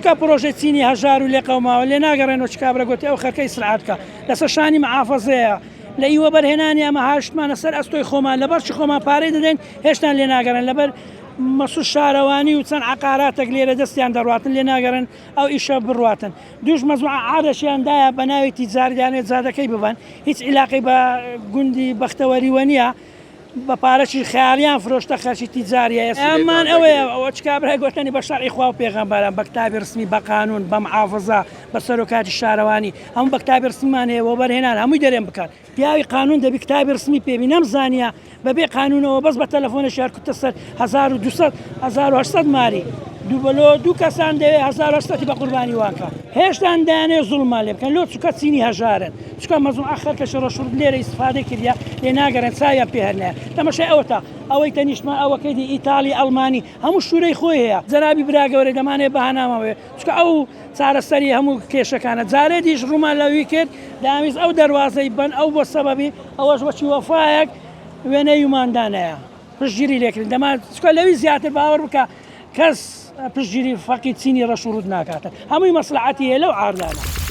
چکا پرۆژەی چینی هەژار و لێقەوماوە لێ ناگەڕێنەوە چ کابرا گۆتی ئەو خەرکە ئیسراحەت بکا لەسەر شانی معافەزەیە لە ئی وەبەرهێنانی ئەمە هاشتمانە سەر ئەستۆی خۆمان لەبەر چ خۆمان پارەی دەدەین هێشتان لێ ناگەڕێن لەبەر مەسوود شارەوانی و چەند عقاراتێک لێرە دەستیان دەڕاتن لێ ناگەڕێن ئەو ئیشە بڕاتن دووش مەزوع عادەشیان دایە بە ناوی تیجاری دانێ جادەکەی ببەن هیچ عیلاقەی بە گوندی بەختەوەریوە نییە بە پارەکی خەیاڵیان فرۆشتە خەرکی تیجاریە ئێستا ئەمان ئەوەیە ئەوە چ کابرای گۆتەنی بە شەرعی خوا و پێغەمبەران بە کتابی ڕسمی بە قانون بە معافزە بە سەرۆکاتی شارەوانی هەموو بە کتابی ڕسمیمان هەیە وەبەرهێنان هەمووی دەرێن بکات پیاوی قانون دەبی کتابی ڕسمی پێبی نەمزانیە بەبێ قانونەوە بەس بە تەلەفۆنێکی هەر کوتە سەر 1200 1800 ماری دوو بەلۆ دوو کەسان دەوێ 1800 بە قوربانی وانکە هێشتان دەیانەوێ زوڵمان لێ بکەن لۆ چونکە چینی هەژارن چونکە مەزڵوم ئەخ خەرکەشی ڕەشوڕوت لێرە ئیستفادەی کردیە لێ ناگەرێن چاویان پێ هەر نایە تەمەشای ئەوەتا ئەوەی تەنیشتمان ئەوەکەی دی ئیتاڵی ئەڵمانی هەموو شورەی خۆی هەیە جەنابی برا گەورەی دەمانەوێ بەهانامان بێ چونکە ئەو چارەسەری هەموو کێشەکانە جارێ دیش ڕوومان لەوی کرد دەیانویست ئەو دەروازەی بەن ئەو بۆ سەبەبی ئەوەش وەکی وەفایەک وێنەی ومان دانایە پشتگیری لێکردن دەما چکە لەوی زیاتر باوەڕ بکە کەس پشتگیری فەقی چینی ڕەش و ڕوت ناکاتن هەمووی مەسلحەتی هەیە لەو عاردانە.